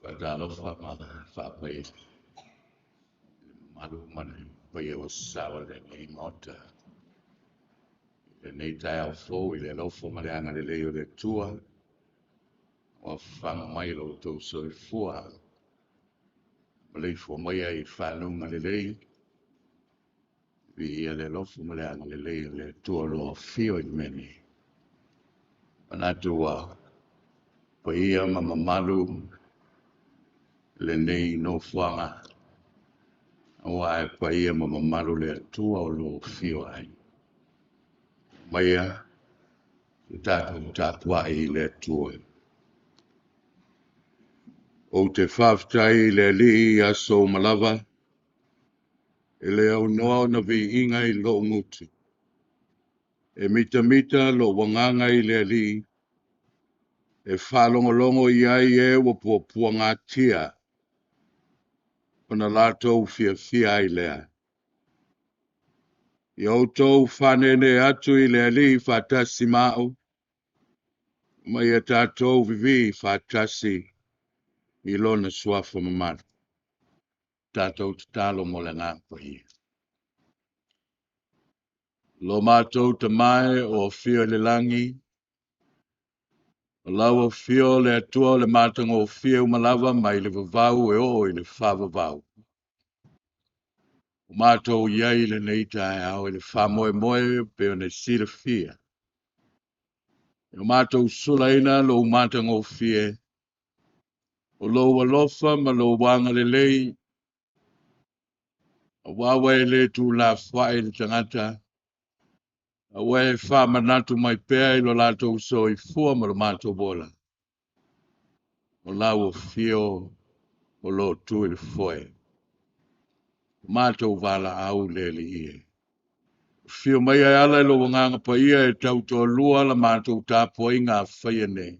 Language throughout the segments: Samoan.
Faatalofa ma faapai i le mamalu ma le paia ua sasao i lenei Maota. I lenei taeao fou i le alofa ma le agalelei o le Atua, ua fafaga mai lo outou soifua maleifua maia i faguga lelei. Viia le alofa ma le agalelei o le Atua o lo o afio i le mea nei. Manatu ua paia ma mamalu lenei nofoaga, aua e paia ma mamalu le Atua o lo o afio ai. Maia le tatou tapuai i le Atua. Ou te faafetai i le Alii i aso uma lava, e le aunoa ona viiga i lou gutu. E mitamita lou agaga i le Alii, e faalogologo i ai e ua puapuagatia, ona latou fiafia ai lea. Ia outou faaneenee atu i le Alii faatasi ma au, ma ia tatou vivii faatasi i lona suafa mamalu. Tatou tatalo mo le Agaga Paia. Lo matou Tama e o afio i le lagi, o lau afio le Atua o le matagofie uma lava mai le vavau e oo i le faavavau. O matou i ai i lenei taeao i le faamoemoe pe ona silafia. E o matou sulaina lou matagofie, o lou alofa ma lou agalelei, aua ua e le tuulafoai le tagata, aua e faamanatu mai pea i lo latou soifua ma lo matou ola. O lau afio o lo o tu i le foe. O matou valaau le Alii e. Afio mai e ala i lou Agaga Paia e tautoalua la matou tapuaiga faia nei.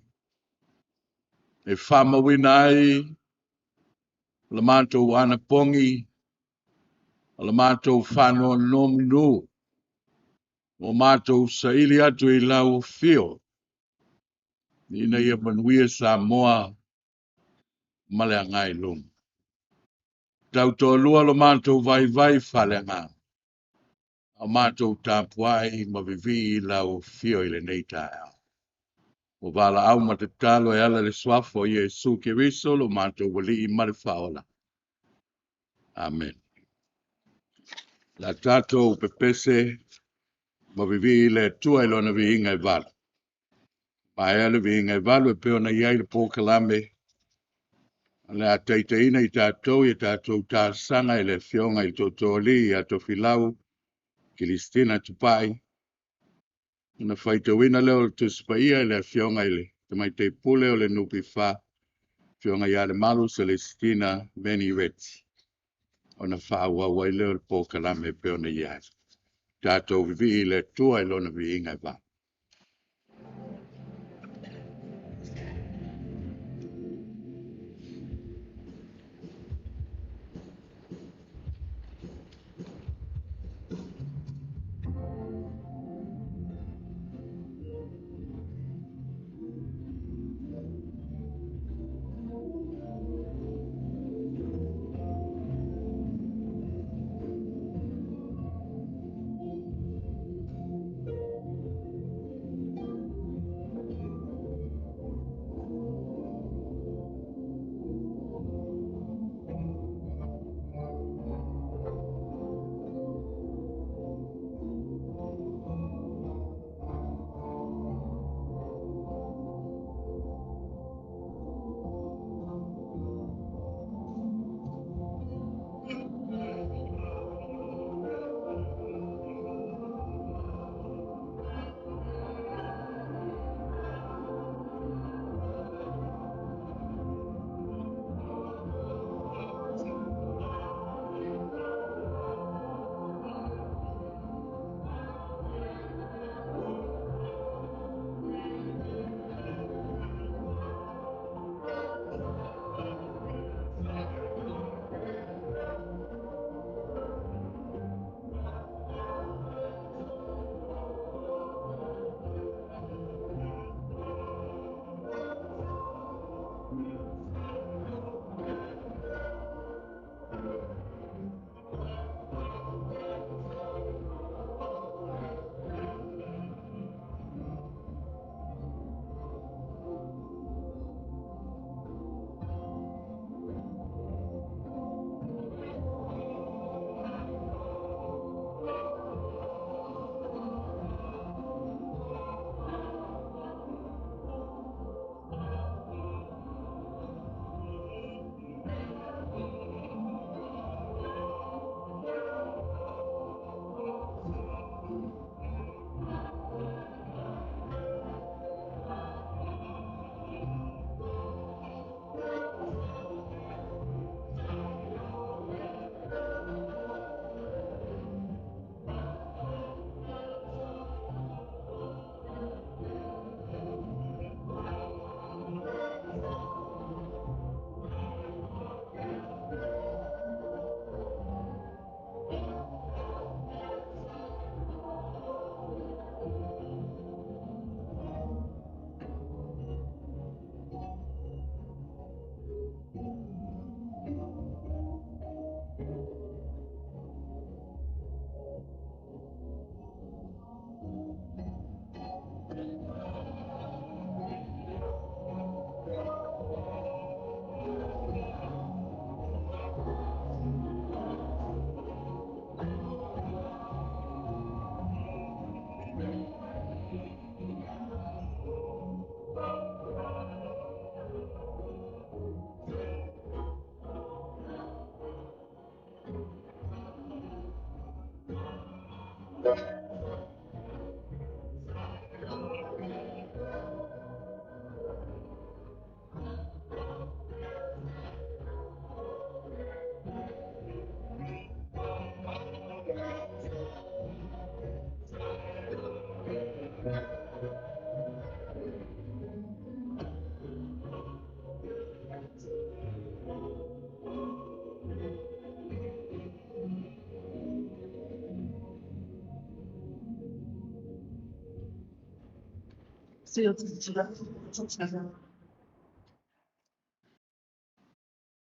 E faamauina ai la matou anapogi, o la matou faanonomanu, o matou saili atu i lau afio, ina ia manuia Samoa ma le agai i luma. Tautoalua lo matou vaivai faaleagaga, o matou tapuai ma vivii i lau afio i lenei taeao. Ua valaau ma tatalo e ala i le suafa o Iesu Keriso lo matou Alii ma le Faaola. Amen. La tatou pepese ma vivii i le Atua i lona viiga e valu. Maea le viiga e valu e pei ona i ai le polokalame, o le a taitaiina i tatou i tatou talosaga i le afioga i le Tootooalii ia Tofilau Kilisitina Tupai, ona faitauina lea o le Tusi Paia i le afioga i le Tamaitai Pule o le NPF, afioga ia Lemalu Selesitina Meni Reti, ona faaauau ai lea o le polokalame e pei ona i ai. Tatou vivii i le Atua i lona viiga e valu.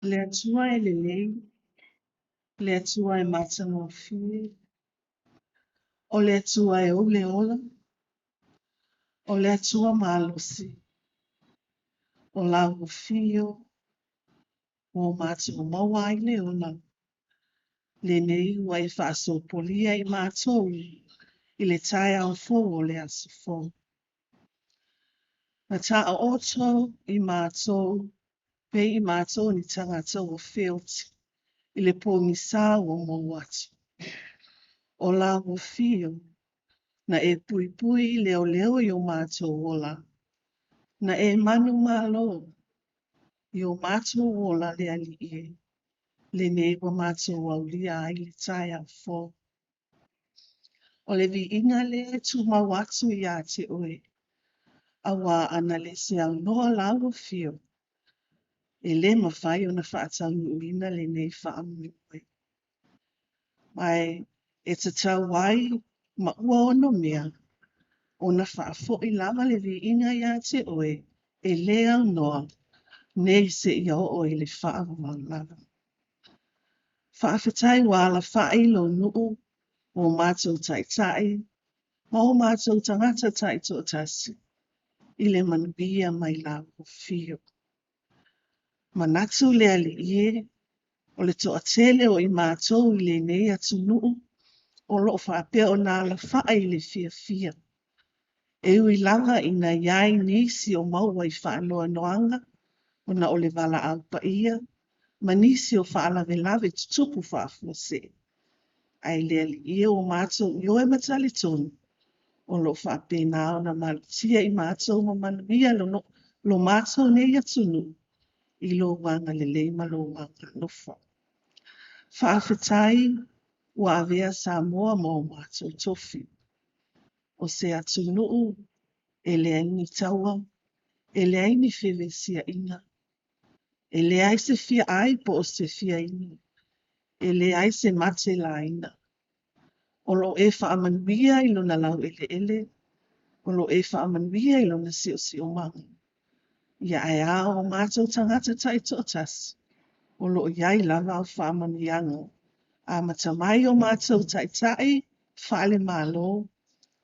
Le Atua e lelei, le Atua e matagofie, o le Atua e ou le ola, o le Atua malosi, o lau afio ua matou maua ai le ola, lenei ua e faasopolia i matou i le taeao fou o le aso fou. Na taooto i matou, pei i matou ni tagata ua feoti i le pogisa ua mou atu. O lau afio, na e puipui i leoleo i o matou ola, na e manumalo i o matou ola le Alii e, lenei ua matou aulia ai le taeao fou. O le viiga lea e tumau atu ia te oe, aua ana le se aunoa lau afio, e le mafai ona faataunuuina lenei faamoemoe. Ma e tatau ai ma ua onomea ona faafoi lava le viiga ia te oe e le aunoa nei seia oo i le faavavau lava. Faafetai ua alafai lou nuu, o matou taitai, ma o matou tagata taitoatasi i le manuia mai lau afio. Manatu le Alii e, o le toatele o i matou i lenei atunuu o lo o faapea ona alafai i le fiafia. E ui lava ina i ai nisi o maua i faanoanoaga ona o le valaau paia ma nisi o faalavelave tutupu faafuasei. Ae le Alii e, ua matou ioe ma talitonu o lo o faapena ona malutia i matou ma manuia lo matou nei atunuu i lou agalelei ma lou agaalofa. Faafetai ua avea Samoa ma o matou tofi. O se atunuu e leai ni taua, e leai ni fevesiaiga, e leai se fia ai po o se fia inu, e leai se mate laina. O lo o e faamanuia i lona laueleele, o lo o e faamanuia i lona siosiomaga. Ia ae a o matou tagata taitoatasi, o lo o i ai lava au faamanuiaga. Amata mai o matou taitai faale-Malo,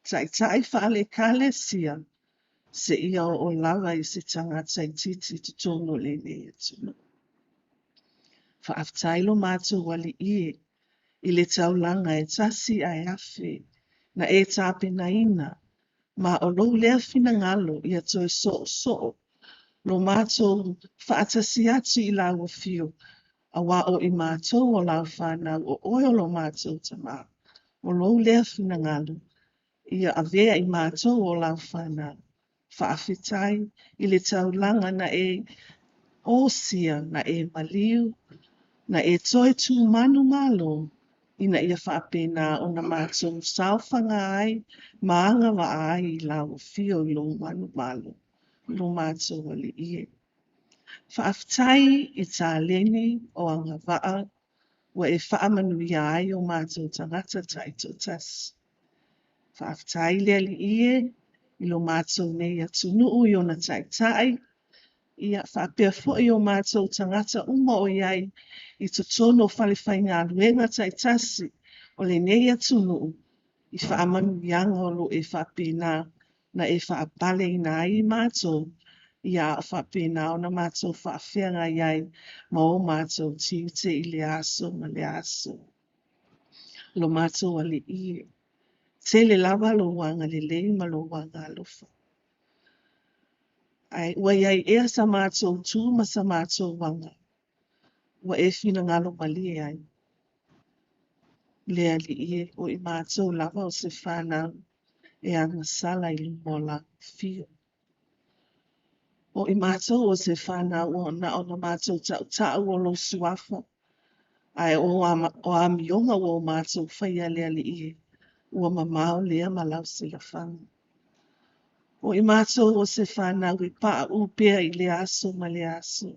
taitai faale-Ekalesia, seia oo lava i se tagata itiiti i totonu o lenei atunuu. Faafetai lo matou Alii e i le taulaga e tasi ae afe na e tapenaina, ma o lou lea finagalo ia toe soosoo lo matou faatasi atu i lau afio, aua o i matou o lau fanau, o oe o lo matou Tama, o lou lea finagalo ia avea i matou o lau fanau. Faafetai i le taulaga na e osia, na e maliu, na e toe tumanu malo, ina ia faapena ona matou saofaga ai ma agavaa ai i lau afio i lou manumalo, lo matou Alii e. Faafetai i taleni o agavaa ua e faamanuia ai o matou tagata taitoatasi. Faafetai le Alii e i lo matou nei atunuu i ona taitai, ia faapea foi o matou tagata uma o i ai i totonu o falefaigaluega taitasi o lenei atunuu i faamanuiaga o lo o e faapena na e faapaleina ai i matou, ia a o faapena ona matou faafeagai ai ma o matou tiute i lea aso ma lea aso. Lo matou Alii e, tele lava lou agalelei ma lou agaalofa. Ae ua i ai ea sa matou tu ma sa matou aga ua e finagalo malie ai. Le Alii e, o i matou lava o se fanau e agasala i luma o lau afio. O i matou o se fanau ua na ona matou tautau o lou suafa, ae o amioga ua o matou faia le Alii e, ua mamao lea ma lau silafaga. O i matou o se fanau e pauu pea i lea aso ma lea aso.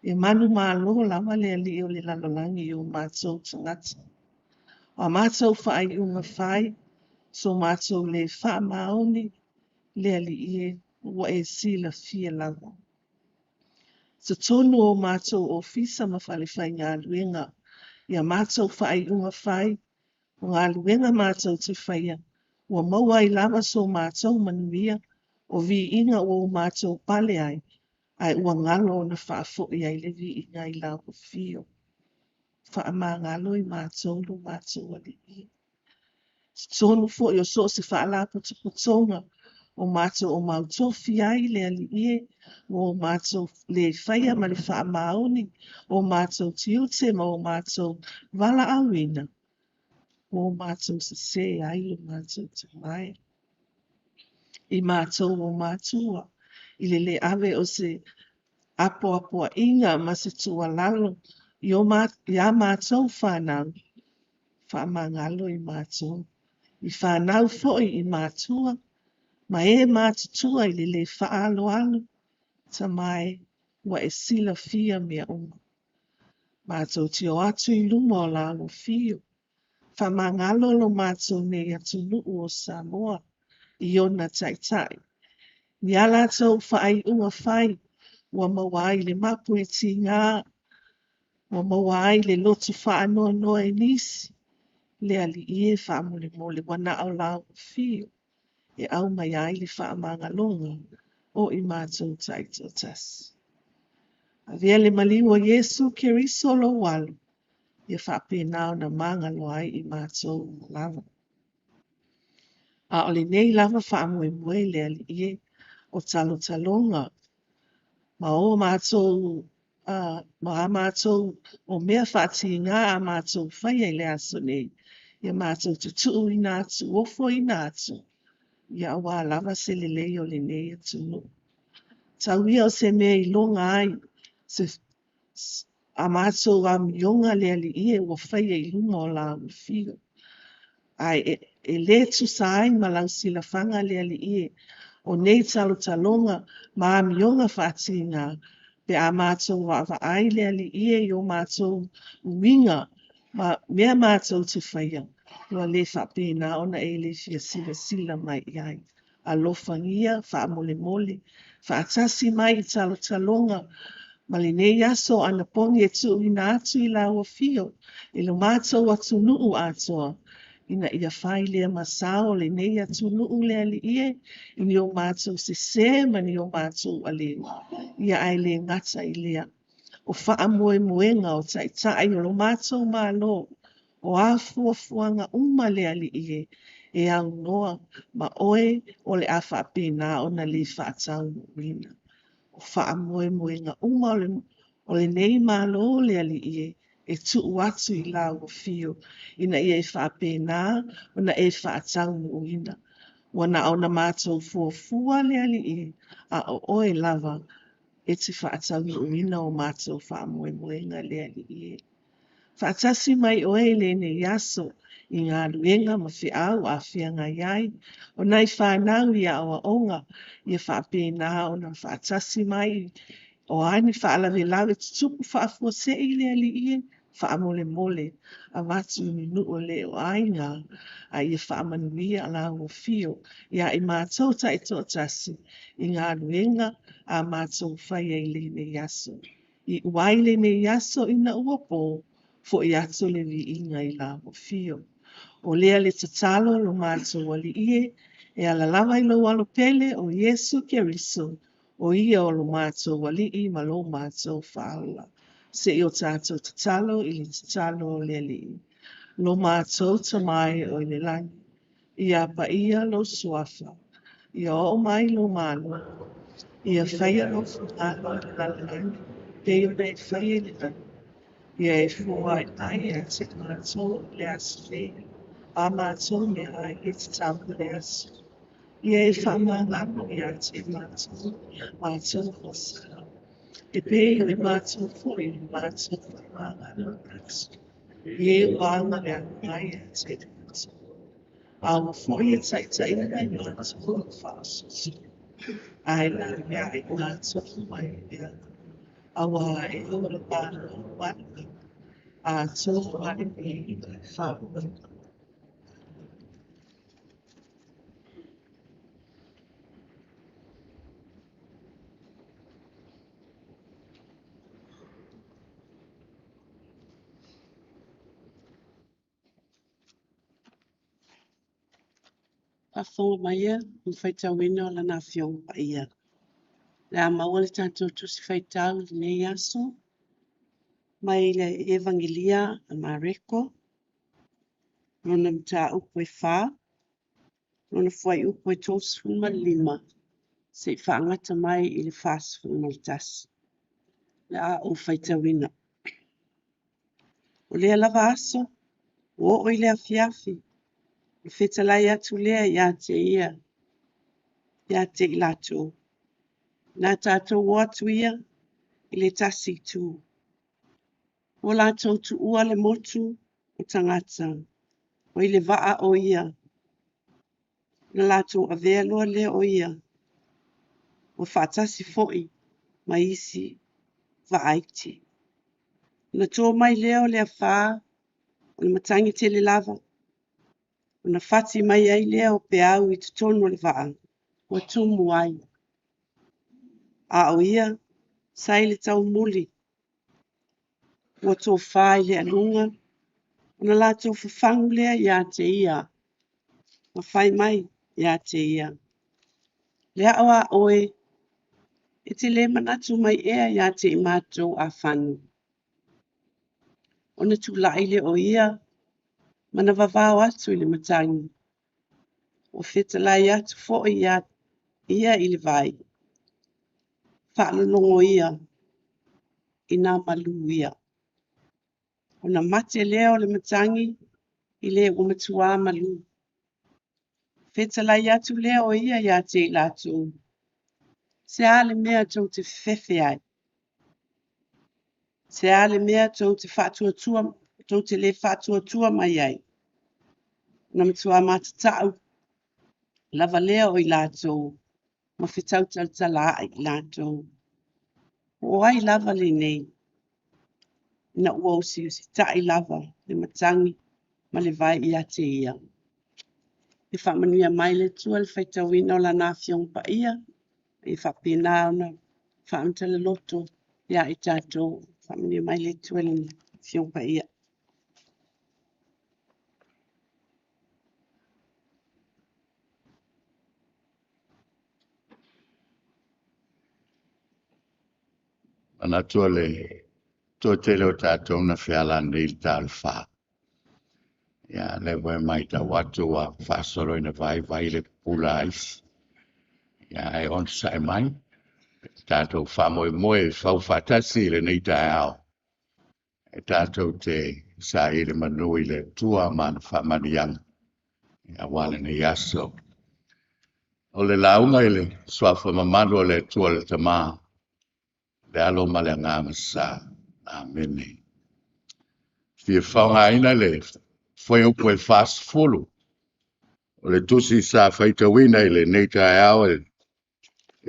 E manumalo lava le Alii o le lalolagi i o matou tagata. O a matou faaiuga fai, so matou le faamaoni, Le Alii e, ua e silafia lava. Totonu o matou ofisa ma falefaigaluega, i a matou faaiuga fai, o galuega matou te faia, ua maua ai lava so matou manuia, o viiga ua o matou pale ai, ae ua galo ona faafoi ai le viiga i lau afio. Faamagalo i matou lo matou Alii. Totonu foi o so o se faalapotopotoga o matou o mautofi ai le Alii e, ua o matou le faia ma le faamaoni o matou tiute ma o matou valaauina, ua o matou sesē ai lo matou Tama e. I matou o matua, i le le ave o se apoapoaiga ma se tuualalo i a matou fanau, faamagalo i matou. I fanau foi i matua, ma e matutua i le le faaaloalo, Tama e, ua e silafia mea uma. Matou te o atu i luma o lau afio, faamagalo lo matou nei atunuu o Samoa i ona taitai. I a latou faaiuga fai, ua maua ai le mapu i tiga, ua maua ai le loto faanoanoa i nisi. Le Alii e, faamolemole, ua na o lau afio e aumai ai le faamagaloga o i matou taitoatasi. Avea le maliu o Iesu Keriso lou Alo, ia faapena ona magalo ai i matou uma lava. A o lenei lava faamoemoe le Alii e, o talotaloga ma o matou, ma a matou o mea faatiga a matou faia i le aso nei, ia matou te tuuina atu, ofoina atu, ia aua lava se lelei o lenei atunuu. Tau ia o se mea e iloga ai se a matou amioga le Alii e ua faia i luma o lau afio. Ae e le tusa ai ma lau silafaga le Alii e, o nei talotaloga ma amioga faatiga, pe a matou vaavaai le Alii e i o matou uiga ma mea matou te faia, ua le faapena ona e le fia silasila mai i ai. Alofagia, faamolemole, faatasi mai i talotaloga ma lenei aso anapogi e tuuina atu i lau afio i lo matou atunuu atoa, ina ia fai lea ma sao o lenei atunuu le Alii e, i ni o matou sesē ma ni o matou aleu, ia ae le gata i lea, o faamoemoega o taitai o lo matou Malo, o a fuafuaga uma le Alii e, e aunoa ma oe o le a faapena ona le faataunuuina. O faamoemoega uma o lenei Malo le Alii e, e tuu atu i lau afio, ina ia e faapena ona e faataunuuina. Ua na ona matou fuafua le Alii e, a o oe lava e te faataunuuina o matou faamoemoega le Alii e. Faatasi mai oe i lenei aso i galuega ma feau a feagai ai, o nai fanau i aoaoga, ia faapena ona faatasi mai, o a ni faalavelave tutupu faafuasei le Alii e, faamolemole, avatu i ni nuu e le o aiga, a ia faamanuia lau afio ia i matou taitoatasi i galuega a matou faia i lenei aso. Iu ai lenei aso ina ua po, foi atu le viiga i lau afio. O lea le tatalo lo matou Alii e, e ala lava i lou Alo pele o Iesu Keriso, o ia o lo matou Alii ma lo matou Faaola. Se i o tatou tatalo i le tatalo o le Alii. Lo matou Tama e o i le lagi, ia paia lou suafa, ia oo mai lou Malo, ia faia lou finagalo i le lalolagi, pei ona e faia i le lagi. Ia e foai mai ia te matou i le aso nei, a matou meaai e tatau i le aso. Ia e faamagalo ia te matou, matou faasala, e pei o le matou foi o le matou faamagalo atu. I e ua agaleaga mai ia te matou. A ua foi e taitaiina i matou i le faasoasoa. Ae laveai matou mai le leaga. Auā e ou le Malo ma le mana, atoa ma le viiga e faamoemoe. Faafofoga mai ia i le faitauina o Lana Afioga Paia. O le a maua le tatou Tusi Faitau i lenei aso mai le Evagelia a Mareko, lona mataupu e 4, lona fuaiupu e 35, se i faagata mai i le 41. O le a ou faitauina. O lea lava aso, ua oo i le afiafi, ona fetalai atu lea ia te ia, ia te i latou. Na tatou o atu ia i le tasi itu. Ua latou tuua le motu o tagata, ua i le vaa o ia. Ona latou avea loa lea o ia, ua faatasi foi ma isi vaaiti. Ona to mai lea o le afa, o le matagi tele lava, ona fati mai ai lea o peau i totonu o le vaa, ua tumu ai. A o ia, sa i le taumuli, ua tofa i le aluga, ona latou fafagu lea ia te ia, ma fai mai ia te ia, Le ao a oe, e te le manatu mai ea ia te i matou afanu? Ona tulai lea o ia ma na vavao atu i le matagi, ua fetalai atu foi ia ia i le vai, faalologo ia i nā malū ia. Ona mate lea o le matagi i le ua matuā malū. Fetalai atu lea o ia ia te i latou, Se a le mea tou te fefefe ai? Se a le mea tou te faatuatua, tou te le faatuatua mai ai? Ona matuā matatau lava lea o i latou ma fetautalatalaai i latou. Po o ai lava lenei, ina ua usiusitai lava le matagi ma le vai ia te ia. E faamanuia mai le Atua i le faitauina o Lana Afioga Paia, ia faapena ona faamatala loto ia i tatou. Faamanuia mai le Atua i Lana Afioga Paia. Manatu o le toatele o tatou na feala nei i le talofa. Ia, lea foi e matau atu ua faasolo ina vaivai le pupula aisi. Ia, ae onosai mai, tatou faamoemoe e fau faatasi i lenei taeao. E tatou te saili manu i le Atua ma ana faamanuiaga aua lenei aso. O le lauga i le suafa mamalu o le Atua le Tama, le Alo ma le Agaga Sa. Amene. Fia faaaogaina le fuaiupu e 40 o le tusi sa faitauina i lenei taeao e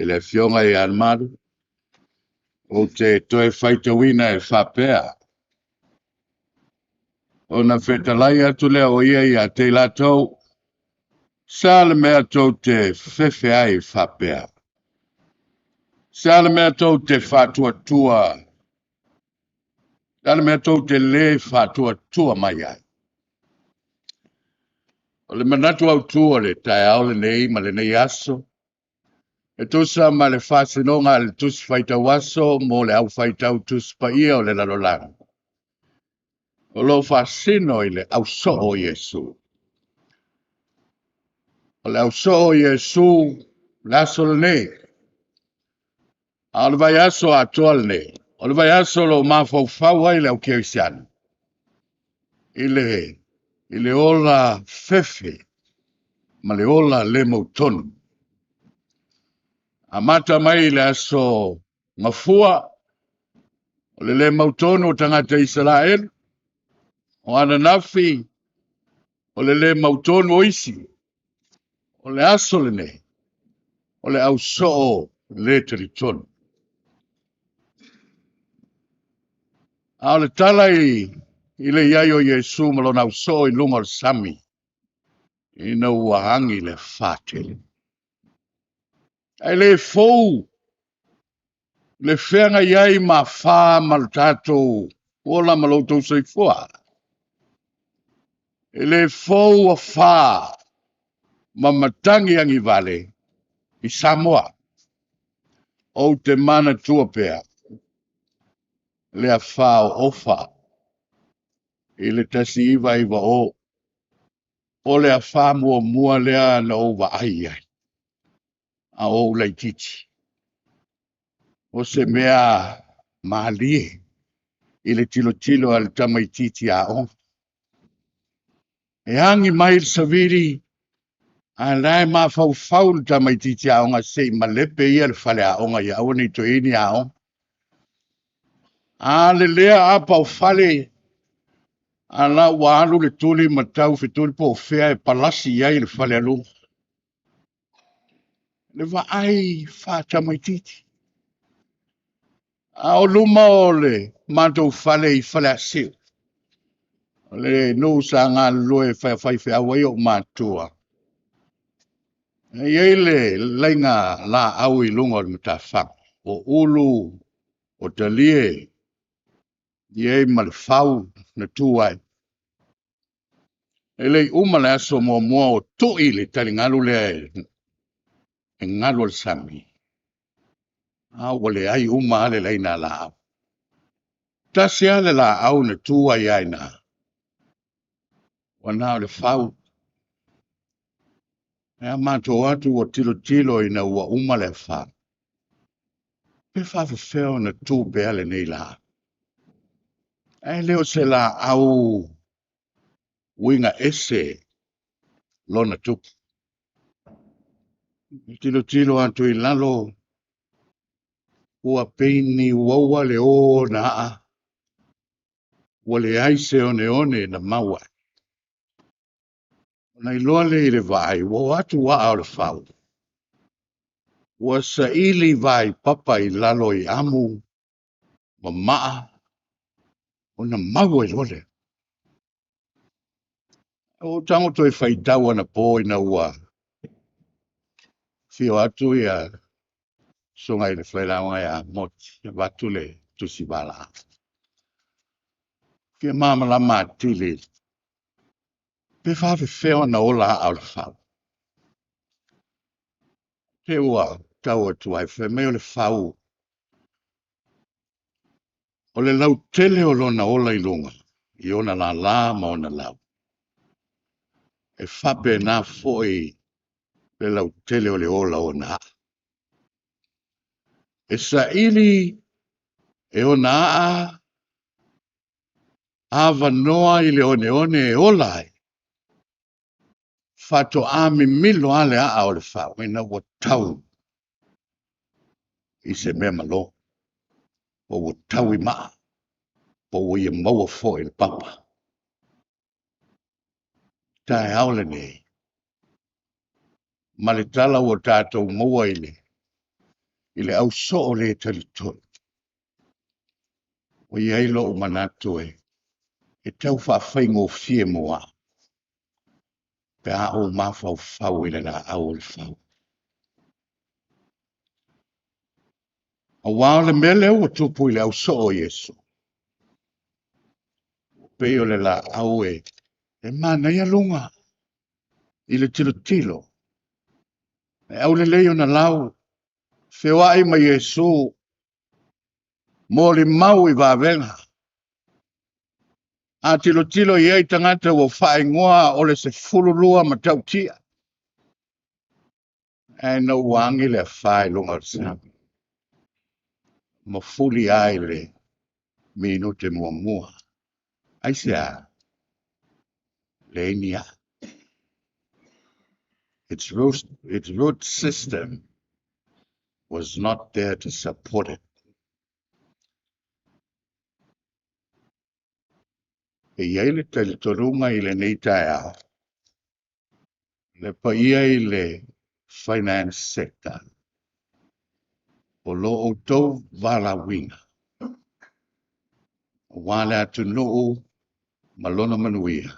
le Afioga ia Malu. Ou te toe faitauina e faapea, Ona fetalai atu lea o ia ia te i latou, Se a le mea tou te fefefe ai faapea? Se a le mea tou te faatuatua, se a le mea tou te lē faatuatua mai ai? O le manatu autu o le taeao lenei ma lenei aso, e tusa ma le faasinoga a le Tusi Faitau Aso mo le Au Faitau Tusi Paia o le Lalolagi, o lo o faasino i le ausoo o Iesu. O le ausoo o Iesu le aso lenei, a o le vaiaso atoa lenei, o le vaiaso o lo o mafaufau ai le au kerisiano i le ola fefe ma le ola le mautonu. Amata mai i le aso Gafua, o le le mautonu o tagata Isaraelu, o ananafi, o le le mautonu o isi, o le aso lenei, o le ausoo le talitonu. A o le tala i le i ai o Iesu ma lona ausoo i luga o le sami, ina ua agi le afa tele. Ae le fou le feagai ai ma afa ma le tatou ola ma lo outou soifua. E le fou afa. ma matagi agivale i Samoa. Ou te manatua pea le afā o Ofa i le 1990, o le afā muamua lea na ou vaai ai a o ou laitiiti. O se mea malie i le tilotilo a le tamaitiiti aoga. E agi mai le savili, a la e mafaufau le tamaitiiti aoga se i malepe ia le faleaoga ia aua ne i toe i ai ni aoga. A lelea apa o fale, a la ua alu le tuli ma tau fetuli po o fea e palasi i ai le falealuga. Le vaai faatamaitiiti. A o luma o le matou fale i Faleasiu, o le nuu sa galulue faifeau ai ou matua, e i ai le laiga laau i luga o le matafaga, o ulu, o talie, i ai ma le fau na tu ai. E le i uma le aso muamua o tui le taligalu lea e galu o le sami, a ua leai uma lava le laina laau. Tasi lava le laau na tu ai lava i ina, ua na o le fau. E a matou atu ua tilotilo ina ua uma le afa. Pe faafefea ona tu pea lenei laau. Ae le o se laau uiga ese lona tupu. Tilotilo atu i lalo, ua pei ni uaua le o na aa, ua leai se oneone na maua ai. Ona iloa lea i le vaai, ua o atu aa o le fau. Ua saili vai papa i lalo i amu, ma maa, ona maua ai loa lea. Ua ou tago toe faitau anapo ina ua afio atu ia susuga i le failauga ia Moti, avatu le tusi valaau. Fia malamalama atili, pe faafefea ona ola aa o le fau. Te ua tau atu ai, fai mai o le fau, o le lautele o lona ola i luga, i ona lala ma ona lau. E faapena foi le lautele o le ola o ona aa. E saili e ona aa avanoa i le oneone e ola ai. Faatoa mimilo lava le aa o le fau ina ua tau i se mea malo, po ua tau i maa, po ua ia maua foi i le papa. Taeao lenei, ma le tala ua tatou maua i le ausoo le talitonu, ua i ai lou manatu e tau faafaigofie mo au, pe a ou mafaufau i le laau o le fau. Aua o le mea lea ua tupu i le ausoo o Iesu, pei o le laau e manaia luga i le tilotilo, e aulelei ona lau, feoai ma Iesu, molimau i vavega. A tilotilo i ai tagata ua faaigoa o le 12 matautia, ae na ua agi le afā i luga o le sami, ma fuli ai le minute muamua. Aisea? Leai ni aa. Its root system was not there to support it. E i ai le talitonuga i lenei taeao, le paia i le finance sector, o lo outou valaauina, aua le atunuu ma lona manuia,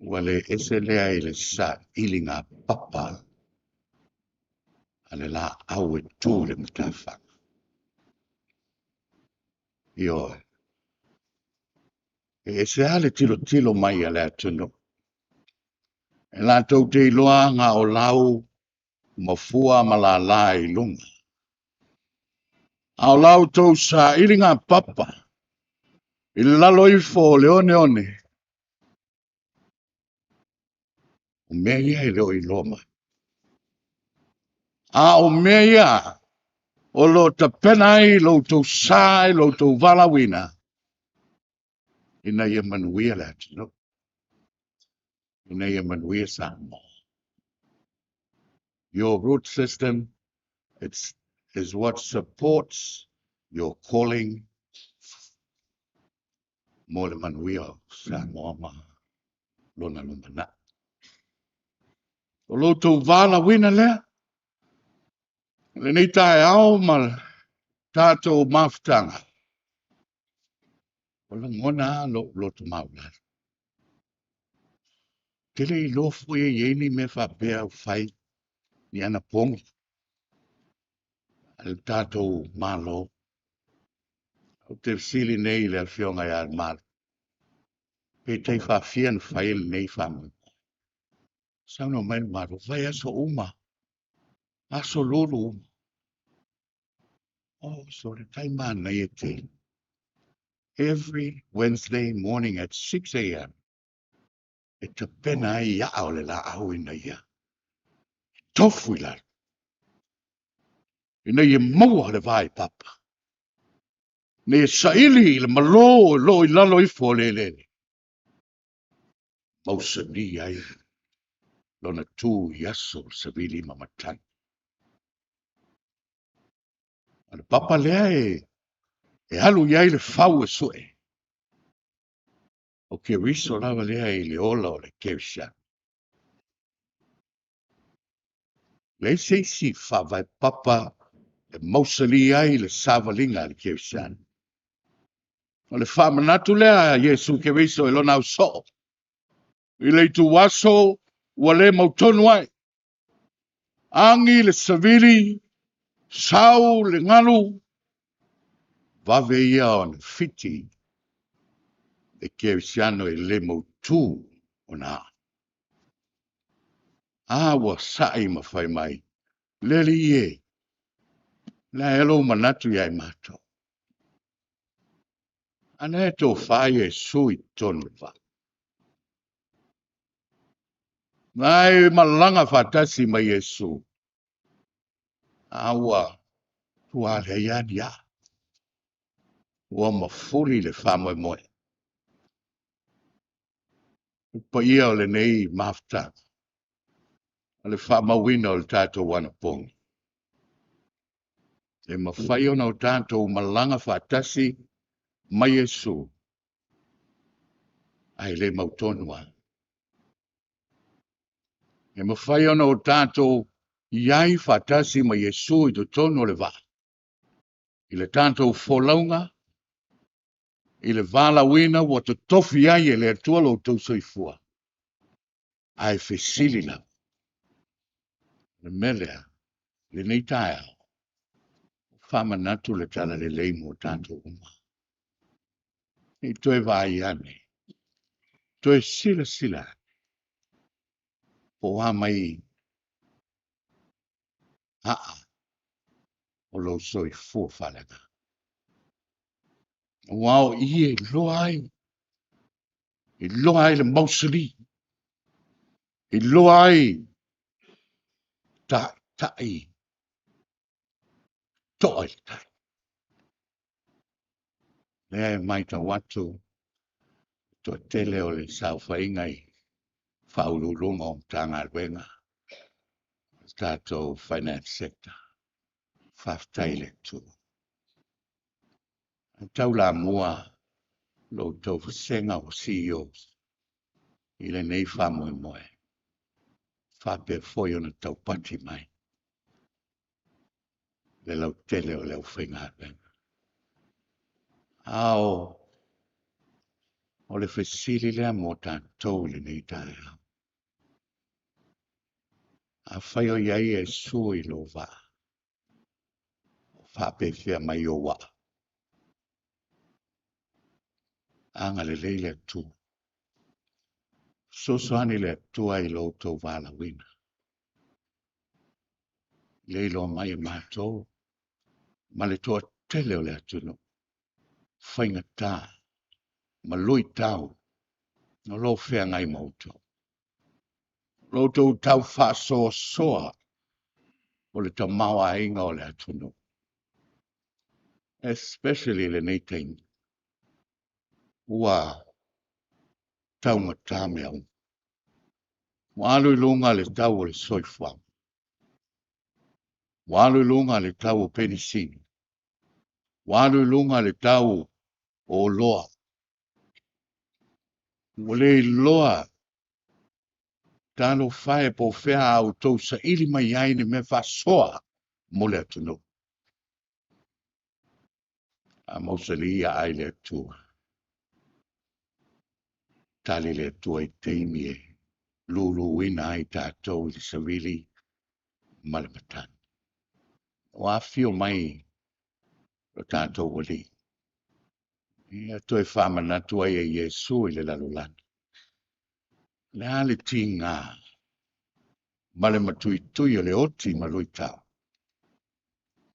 ua le ese lea i le sailiga papa a le laau e tu i le matafaga. Ioe, e ese lava le tilotilo mai a le atunuu. E latou te iloa aga o lau ma fua ma lala i luga. A o la outou sailiga papa i lalo ifo o le oneone, o mea ia e le o iloa mai. A o mea ia o lo o tapena ai lo outou sa i lo outou valaauina ina ia manuia le atunuu, ina ia manuia Samoa. Your root system is what supports your calling mo le manuia o Samoa ma lona lumanai. O lo outou valaauina lea, lenei taeao ma tatou mafutaga, o lagona lava lou loto maualalo. Ou te le iloa foi e i ai ni mea faapea ua fai ni anapogi a le tatou Malo. Ou te fesili nei i le Afioga ia Lemalu, pe tai faafia ona fai lenei faamoemoe. Saunoa mai Lemalu, fai aso uma, aso lulu uma. Oh, so le tai manaia tele. Every Wednesday morning at 6 a.m. e tapena ai iaa o le laau ina ia tofu i lalo, ina ia maua le vai papa, ina ia saili i le malo o lo o i lalo ifo o le eleele, mausali ai lona tu i aso o le savili ma matagi. O le papa lea e alu i ai le fau e sue. O Keriso lava lea i le ola o le Kerisiano. Leai se isi faavae papa e mausali ai le savaliga a le Kerisiano. O le faamanatu lea a Iesu Keriso i lona ausoo i le ituaso ua le mautonu ai. Agi le savili, sau le galu, vave ia ona fiti le Kerisiano e le mautu ona aa. A ua sa'i ma fai mai, Le Alii e, o le a ea lou manatu ia i matou? A na e tofa Iesu i totonu o le vaa. Na e malaga faatasi ma Iesu, a ua tua leai lava ni aa. Ua mafuli le faamoemoe. Le paia o lenei mafutaga, o le faamauina o le tatou anapogi. E mafai ona o tatou malaga faatasi ma Iesu, ae le mautonu lava. E mafai ona o tatou i ai faatasi ma Iesu i totonu o le vaa, i le tatou folauga, i le valaauina ua totofi ai e le Atua lo outou soifua, ae fesili lava. O le mea lea, lenei taeao, faamanatu le talalelei mo tatou uma. I toe vaai ane, toe silasila ane, po o a mai aa o lou soifua faaleagaga. Aua o i e iloa ai, iloa ai le mausali, iloa ai taitai toa i le tai. Lea e matau atu toatele o le saofaiga i faauluuluga o Matagaluega o le tatou finance sector. Faafetai i le Atua. Ae taulamua lo outou vasega o CEOs i lenei faamoemoe, faapea foi ona taupati mai le lautele o le aufaigaluega. A o le fesili lea mo tatou i lenei taeao. Afai o i ai Iesu i lou vaa, o faapefea mai ou aa? Agalelei le Atua. Fesoasoani le Atua i lo outou valaauina. Le iloa mai e matou ma le toatele o le atunuu, faigata ma luitau o lo o feagai ma outou. Lo outou tau faasoasoa o le tamaoaiga o le atunuu, especially lenei taimi, ua taugata mea uma. Ua alu i luga le tau o le soifuaga. Ua alu i luga le tau o penisini. Ua alu i luga le tau o oloa. Ua le iloa talofa e po o fea a outou saili mai ai ni mea faasoa mo le atunuu. A mausali aai le Atua. Tali le Atua i taimi e luluina ai tatou i le savili ma le matagi. Ua afio mai lo tatou Alii, ia toe faamanatu ai e Iesu i le lalolagi. Le a le tiga ma le matuitui o le oti ma luitau,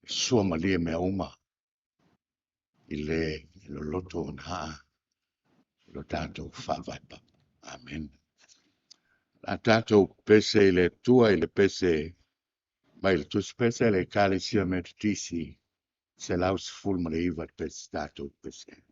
e sua malie mea uma i le loloto ona aa lo tatou faavae papa. Amen. A tatou pese i le Atua i le pese mai le tusi pese a le Ekalesia Metotisi 119 pese tatou pese.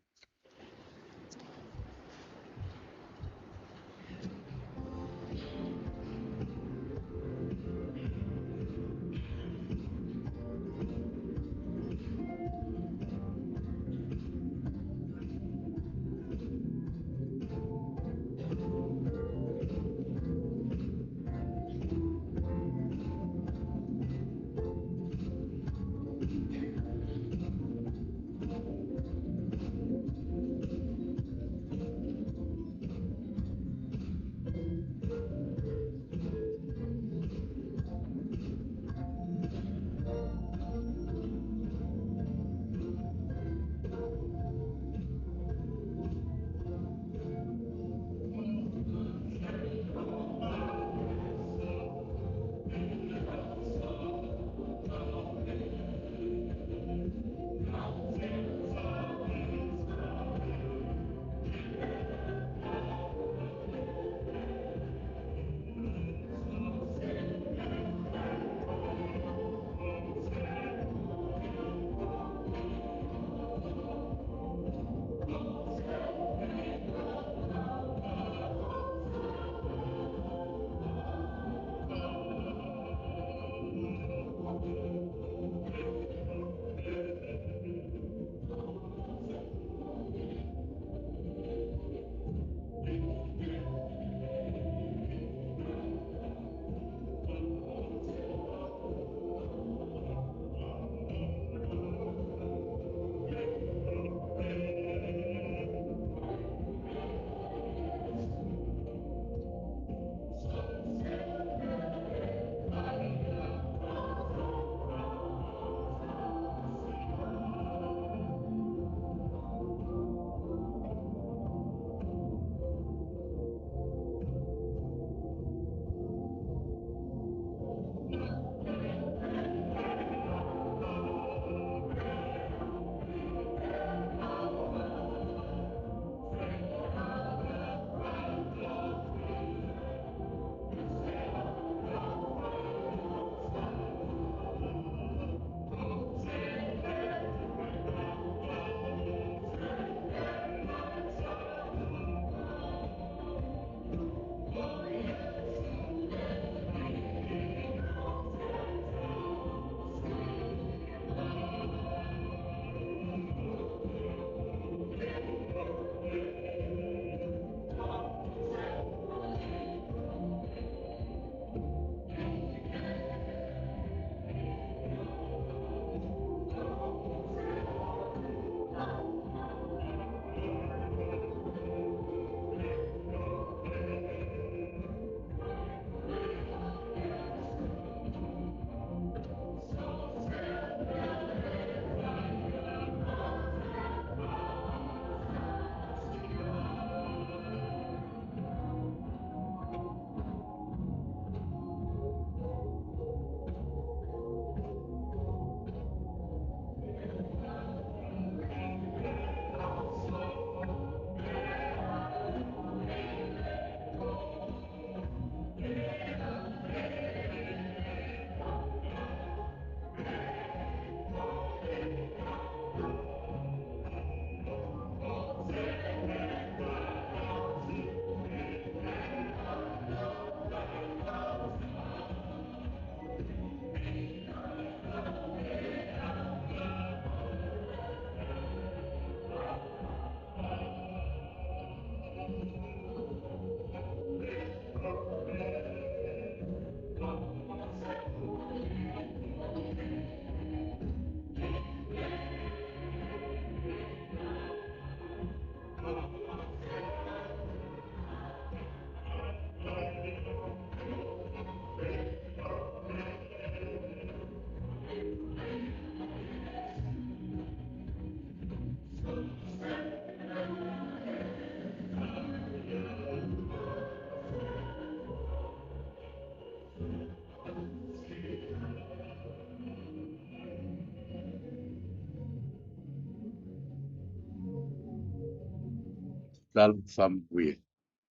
Tatalo ma faamanuia.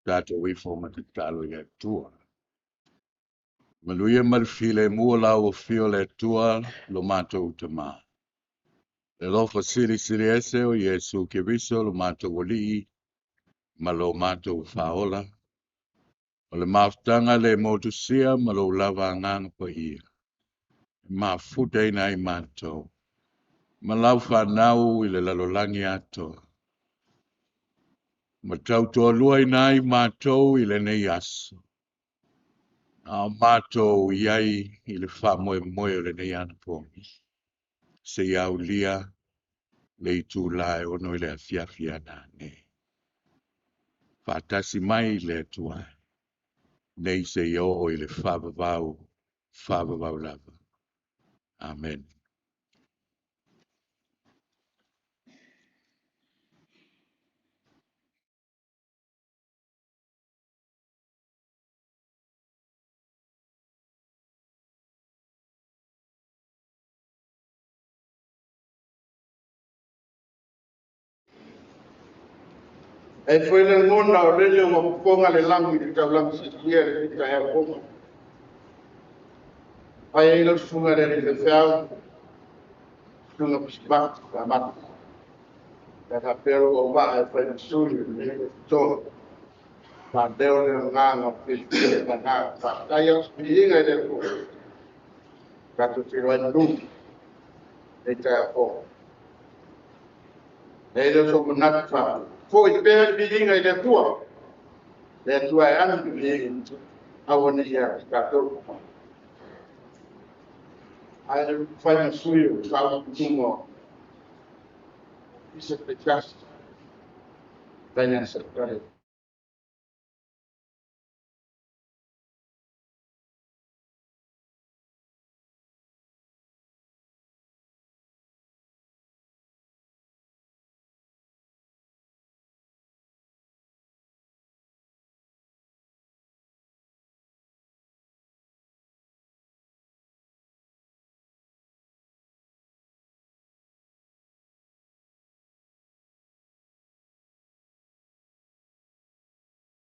Tatou ifo ma tatalo i le Atua. Manuia ma le filemu o lau afio le Atua lo matou Tama. Le alofa silisili ese o Iesu Keriso lo matou Alii ma lo matou Faaola. O le mafutaga le motusia ma lou lava Agaga Paia, e mafutaina ai matou ma lau fanau i le lalolagi atoa, ma tautoaluaina ai matou i lenei aso, a o matou i ai i le faamoemoe o lenei anapogi, seia aulia le itula e 6 i le afiafi a nanei. Faatasi mai le Atua nei seia oo i le faavavau, faavavau lava. Amen. E foi le lagona o lele ua fofoga le lagi i le taulaga siitia i lenei taeao fou. Fai ai lau susuga i le alii faifeau, susuga Pisipati Amata. E faapea lou auvaa e fai ma sui o lenei toto. Faaleo le agaga o fiafia le agaga. Faafetai au viiga i le Atua. Tatou feiloai manu lenei taeao fou. E le o sou manatu faapea, foi pea le viiga i le Atua. Le Atua e anu le viiga, aua ne i ia tatou. Ae fai ma sui o faauluuluga o Ofisa taitasi, Finance Secretary.